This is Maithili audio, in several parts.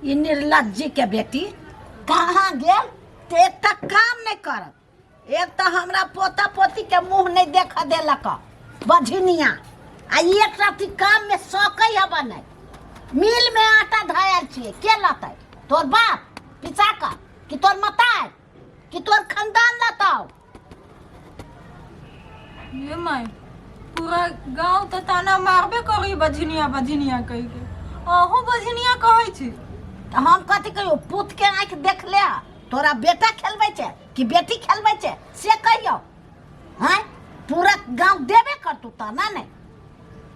ई निर्लज्जी के बेटी कहाँ गेल तऽ एकटा काम नहि करत। एक तऽ हमरा पोता पोती के मुँह नहि देख देलक बझनिया, आ एक रति काम में सकै हब नहि। मिल में आटा धयल छियै, के लतै? तोर बाप पिसा कऽ कि तोर मताय कि तोर खानदान लतौ? ये माय, पूरा गांव तऽ ताना मारबे करी बझनिया बझनिया कहि के, अहूँ बझनिया कहै छी। तऽ हम कथी कहियौ? पुत के आँखि देख ले, तोरा बेटा खेलबै छै कि बेटी खेलबै छै से कहियौ। हैं, पूरा गांव देबे करतू ताना। नहि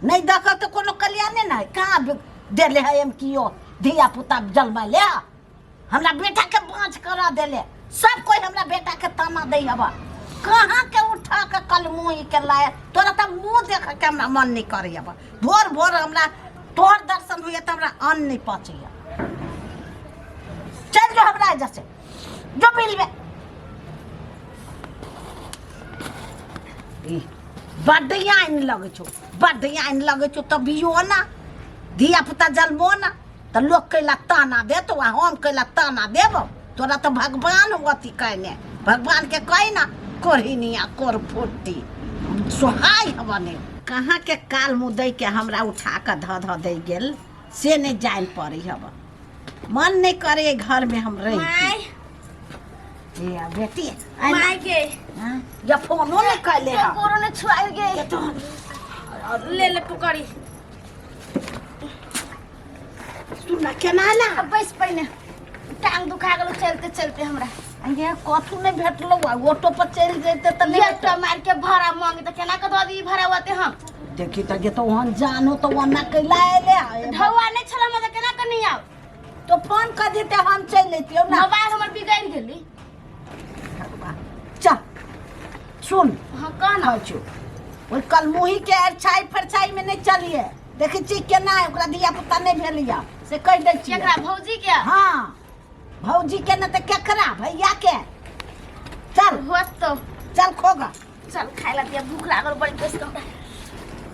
नहि देखऽ तऽ कोनो कल्याणे नहि। कहाँ देले है एम कियो धिया पुता जलमैले है? हमरा बेटा के बाँझ करा देले। सब कोई हमरा बेटा के ताना दै हवा। कहाँ के उठा के कलमुही के लाए? तोरा तऽ मुँह देख के हमरा मन नहीं करे हवा। भोर भोर हमरा तोहर दर्शन होइए तऽ हमरा अन्न नहीं पचैए। चल जो हमरा एजा से, जो मिलबे। ई, बड्ड आनि लगै छौ, बड्ड आनि लगै छौ। तऽ बियो ना धिया पुता जन्मो ना तऽ लोक कैला ताना देतो आ हम कैला ताना देबो? तोरा तऽ भगवान अथी कहने, भगवान के कही ना कोढ़िनिया कोर फुट्टी सोहाय हवने। कहाँ के काल मुदै के हमरा उठा कऽ धऽ धऽ दै गेल से नहि जानि पड़ै हब। मन नहि करे घर में हम रही। माय। ए बेटी। माय के। हाँ? या फोनो नहीं कैले है। कोनो ने छुआई गे। तो ले ले पकड़ी। सुन ना, केना ला? अब बैस पहिने, टांग दुखा गेलो चलते चलते हमरा। ये कथू नहीं भेटलो, आ ऑटो पर चलि जैते तऽ नहीं। एकटा मार के भाड़ा मांगे तऽ केना के दऽ दी भाड़ा ओते हम? देखी तऽ गे, तो ओहन जानो तो ओना कैला एले है? ढौआ नहीं छल हमरा तऽ केना के नहीं आउ? तो फोन कर देते, हम चलि अइतियौ ना। मोबाइल हमर बिगड़ि गेली। भगवान। चल सुन। हाँ, कह ना। कहै छियौ, ओहि कलमुही के अरछाइ फरछाइ में नहीं चलिए। देखै छी केना है, ओकरा धिया पुता नहीं भेल यऽ से कहि दै छियै। केकरा, भौजी के? हाँ, भौजी के। नहीं तऽ केकरा, भैया के? चल। होत तो। चल खोगा। चल, खाय ला दिया, भूख लागल बड़ी बेस हमरा।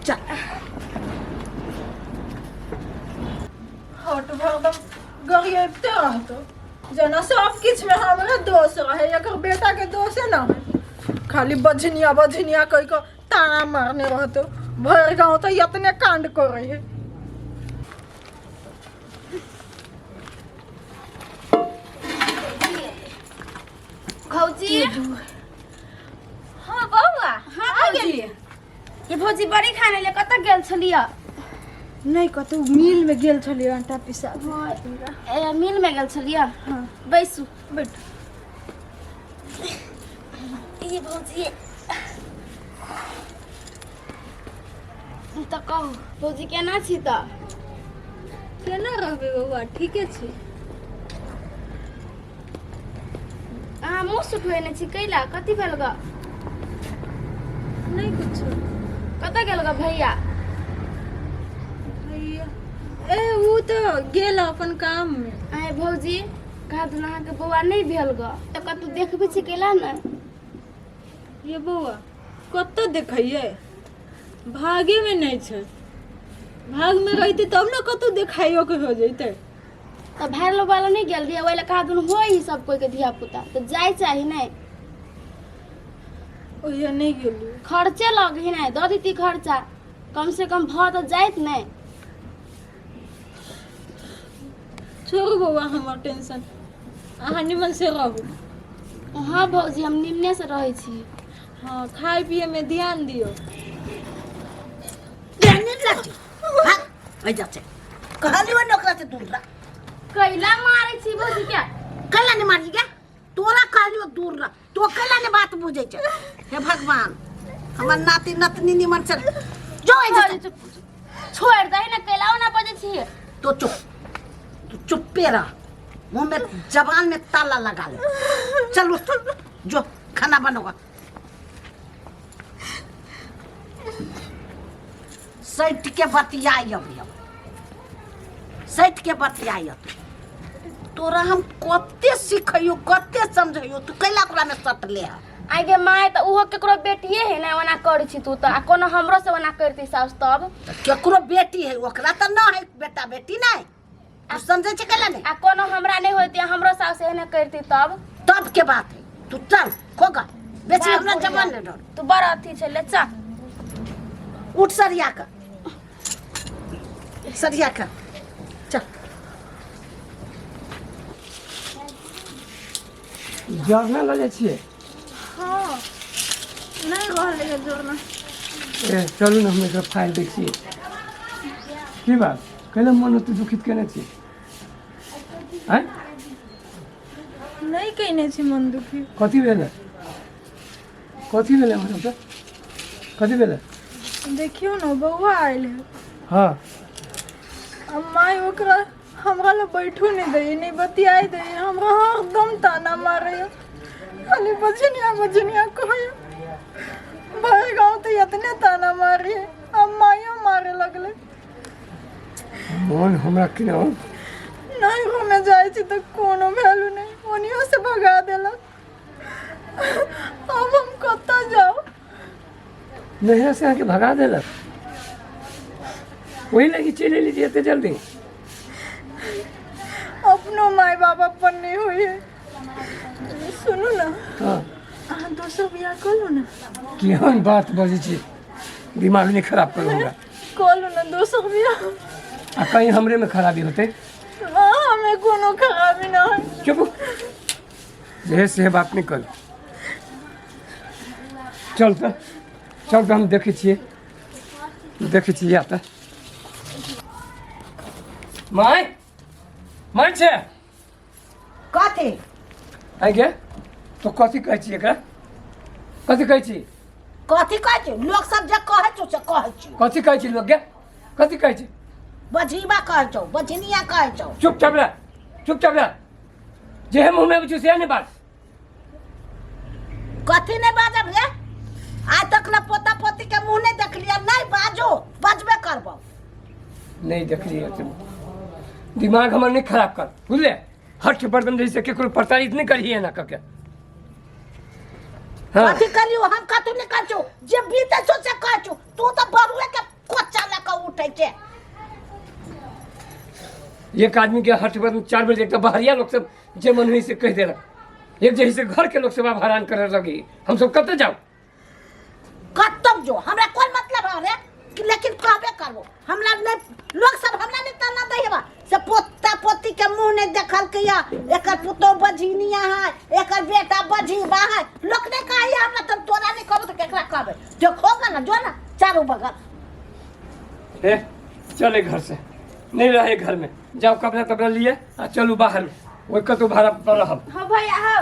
चल। हट भरदम गरियबते रहतो, जेना सब किछु में हमरे दोष रहे, एकर बेटा के दोषे न है। खाली बझनिया बझनिया कहि के ताना मारने रहतो। भरि गाँव तऽ इतने कांड करे है। भौजी। हाँ बौआ। हाँ। आ भौजी। गेलियै? ये भौजी, बड़ी खाने ले कतऽ गेल छलियै? नहि कतहु, मिल में गेल छलियै आटा पिसा। ए, मिल में गेल छलियै? हाँ। बैसू। बैठ। ये भौजी, तऽ कहू भौजी, केना छी तऽ? केना रहबै बौआ, ठीके छी। अहाँ मुँह सुखबेने छी कैला? कथी भेल ग? नहि कुछो। कतऽ गेल ग भैया? भैया, ए ऊ तऽ गेल अपन काम में। आए भौजी, कहा दिन अहाँके बौआ नहि भेल ग, तऽ कतहु देखबै छी कैला ने? ये बौआ, कतऽ देखैयै, भागे में नहि छै। भाग में रहितै तब ने कतहु देखाइयो के हो जैतै। तऽ भाड़ल वाला नहि गेल रहियै ओहि लए? कहा दुन होइ सब कोई के धिया पुता तऽ जाय चाही नहि? ओहिया नहि गेलियै। खर्चे लगे नहि, दऽ देती खर्चा, कम से कम भऽ तऽ जाइत नहि? छोड़ू बौआ हमर टेंशन, अहाँ निमन से रहू। हाँ भौजी, हम निमने से रहै छी। हाँ, खाय पिए में ध्यान दियौ। हाँ, एहि जा कहलियो ने ओकरा से दूर रह। कैला मारै छी भौजी के? कैला ने मारी गे? तोरा कहलियो दूर रह, तो कैला ने बात बुझै छै? हे भगवान, हमर नाती नतनी निमन से जो एहि जा। छोड़ि दही ने, कैला ओना बजै छी? तो चुप, तू चुप्पे रह, मुंह में जबान में ताला लगा ले। चल उठ, जो खाना बनोगा। सैठ के बतियाई अभी, अब सैठ के बतियाई। तोरा हम कते सिखैयो, कते समझैयो, तू कैला ओकरा में सटले है? आगे माय, तऽ ओहो केकरो बेटिए है ने, ओना करै छी तू तऽ, आ कोनो हमरो से ओना करती साउस तब? तऽ केकरो बेटी है, ओकरा तऽ न है बेटा बेटी नहीं। तू समझै छै केला नहि आ कोनो हमरा नहि होइती हमरो सास एहने करती तब तब के बात है तू चल खोगा बेसी हमरा जवान नहि डर तू बड़ अथी छै ले चल उठ सरिया के सरिया के चल जरना लऽ जाइ छियै हँ नहि रहलै है जोरना ए चलू ने हम एकरा फाइल दै छियै की बात कैला मन ओते दुखित केने छी आँय नहि कयने छी मन दुखी कथी भेलै कथी भेलै हमरा तऽ कथी भेलै देखियौ ने बौआ आयल है हँ आ माय ओकरा हमरा लग बैठू नहि दैए नहि बतियाइ दैए हमरा हरदम ताना मारैए खाली बजनिया बजनिया कहैए भरि गाँव तऽ एतने ताना मारैए आ मायो मारे लगलै मन हमरा कि ना नहि घूमे जाइ छी तऽ कोनो वैल्यू नहि ओनियो से भगा देलक अब हम कतऽ जाउ नैहरा से अहाँके भगा देलक वही लगी चलि एली जे एते जल्दी अपनो माय बाप अपन नहि होइ है सुनू ने हँ अहाँ दोसर बियाह कऽ लू ने केहन बात बजै छी दिमाग नहि खराब करू हमरा कऽ लू ने दोसर बियाह आ कहीं हमरेमे खराबी होतै हमें कोनो खराबी ना है चुप जे से बात नहि करू चल तऽ चल तऽ हम देखै छियै देखै छियै या तऽ माय माय छै कथी आइ गे तो कथी कहै छी एकरा कथी कहै छी कथी कहै छी लोक सब जे कहै छौ से कहै छी कथी कहै छी लोक गे कथी कहै छी बझीबा कहै छौ बझनिया कहै छौ चुपचाप रह चुपचाप रह जेहे मुँहमे अबै छौ सएह ने बात कथी नहि बाजब रे आइ तक ले पोता पोती के मुँह नहि देखलियै नहि बाजो बजबे करबो नहि देखलियै तुम दिमाग हमर नहि खराब कर बुझले हठ बर्दम जैसे केकरो प्रताड़ित नहि करही एना कऽ के हाँ कथी करियो हम कथू नहि कहै छौ जे बीते छौ से कहै छौ तू तऽ बहुए के कोचा लऽ कऽ उठै छै एक आदमी के हठ बर्दम चार बजे एक तऽ बहरिया लोग सब जे मन होइ से कहि देलक एक जे से घर के लोग सब आब हैरान करे लगी हम सब कतऽ जाउ कतौ जो हमरा कोन मतलब है रे कि लेकिन कहबे करबो हमरा नहीं लोग सब हमरा नहीं ताना दै हेबा से पोता पोती के मुंह नहीं देखल के या एकर पुतो बझिनिया है एकर बेटा बझिबा है लोग नहीं कहिया हमरा तब तोरा नहीं कहबो तो केकरा कहबे देखोगा ना जो ना चारू बगल ए चले घर से नहीं रहे घर में जाओ कपड़ा तपड़ा लिए आ चलू बाहर ओहि कतौ भाड़ा पर रहब हँ भैया हौ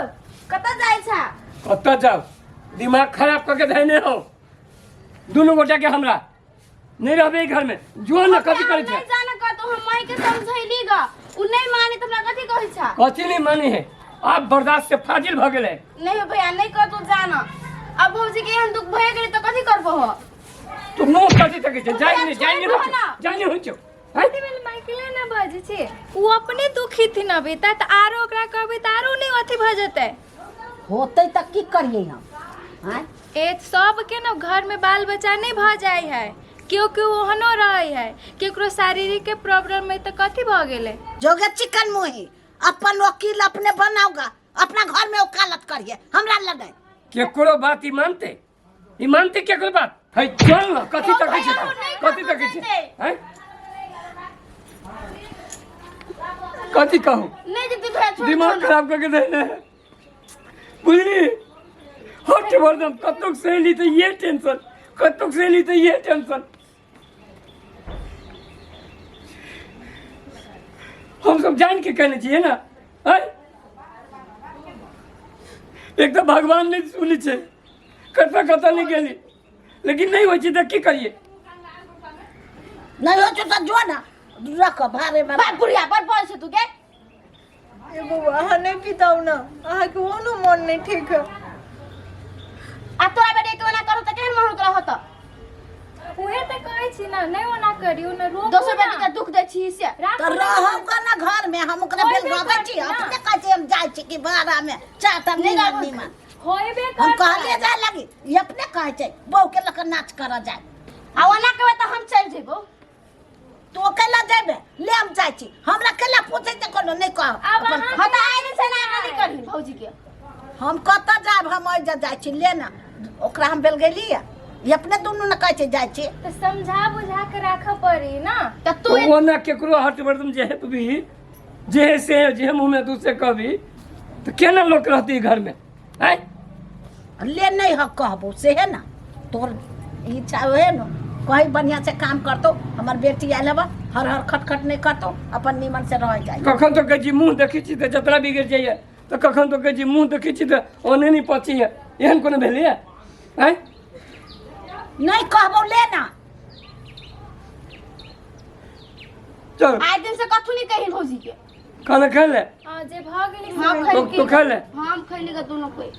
कतऽ जाइ छा कतऽ जाओ दिमाग खराब करके धैने हो दुनू गोटा के हमरा नहीं रहबे घर में जो न कथी करै छै नहीं जाने कतौ हम माई के समझैली ग उ नहीं माने त हमरा कथी कहै छा कथी नहीं माने है आप बर्दाश्त से फाजिल भ गेलै नहीं हो भैया नहीं कतौ जाना अब भौजी के एहन दुख भए गेलै त कथी करबो हो तू मुंह कथी तकै छै जाइ नहीं जाइ नहीं होइ छौ जाइ नहीं होइ छौ हैं? माइकले ने बजै छै ओ अपने दुखी थी न बेटा तऽ आरो ओकरा कहबै तऽ आरो नहि अथी भऽ जेतै होतै तऽ की करियै हम आँय ए सबके ने घरमे बाल बच्चा नहि भऽ जाइ है केओ केओ ओहनो रहै है केकरो शारीरिक के प्रॉब्लम है तऽ कथी भऽ गेलै जोगे चिकन मुही अपन वकील अपने बनाओगा अपना घर में वकालत करिए हमरा लगे केकरो बात ई मानते ई मानते केकरो बात है चल न कथी तकै छै तू? कथी तकै छै हैं कथी कहू नहीं जेती भैया छोड़ दिमाग खराब करके देने है बुझली हट बर्दम कतोक सहेली तऽ ये टेंशन कतोक सहेली तऽ ये टेंशन हम सब जान के कहने छियै ने आँय एक तऽ भगवान नहि सुनै छै कतऽ कतऽ नहि गेली लेकिन नहि होइ छै तऽ की करियै नहीं हो तो जो ना रख भारे में बाप बुढ़िया बड़ बोल छै तू के ए बौआ अहाँ नहि पिताउ ने अहाँके ओनो मन नहि ठीक है आ तोरा बेटी के ओना करू त केहन मन तोरा होत उहे तऽ कहै छी ने नहि ओना करियौ ने रोकू दोसर ना। बेटी के दुख दै छी से राखू तो ने। रहब का ना घर में हम ओकरा होबे बेल गबै छी करत ना। अपने कहै छी हम जाइ छी कि भाड़ा में चाह तब निमन निमन होबे हम करतै। कहलिए जाय लगी ई अपने कहै छै बहू के लऽ कऽ नाच करऽ जाय आ ओना कहबै त हम चलि जेबो तू कैला जेबे ले हम जाइ छी हमरा कैला पूछै छै कोनो नहि कह आब अपन अहाँ हाँ तऽ आइ दिन से ना आगाँ करही भौजी के। हम कतऽ जायब? हम ओहि जाइ छी ले ने ओकरा हम बेल गेलियै ई अपने दुनू ने कहै छै जाइ छी। तऽ समझा बुझा के राखऽ पड़ी ना। तऽ तू तो ओना केकरो हट बर्दम जे है भी जे है से जे मुँह में दूसरे कहबी तो केना लोग रहती घर में आय? ले नहीं ह कहबो से है ना तोर इच्छा है न कहीं बढ़िया से काम करतो हमर बेटी आयल हबा हर हर खटखट नहीं करतो अपन नीमन से रह जाए। कखन तो कहै छी मुँह देखै छी तऽ जतरा बिगड़ि जाइए तऽ कखन तो कहै छी मुँह देखै छी तऽ ओने नहि पचैए एहन कोनो भेलैए आँय? नहीं कहबो ले ना। चल आइ दिन से कथू नहीं कही भौजी के। खाना खा ले। हाँ जे भऽ गेलै हम से तो खैली खा ले। हम खैली ग दोनों कोई।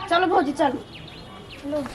चलो भौजी चलो। लो।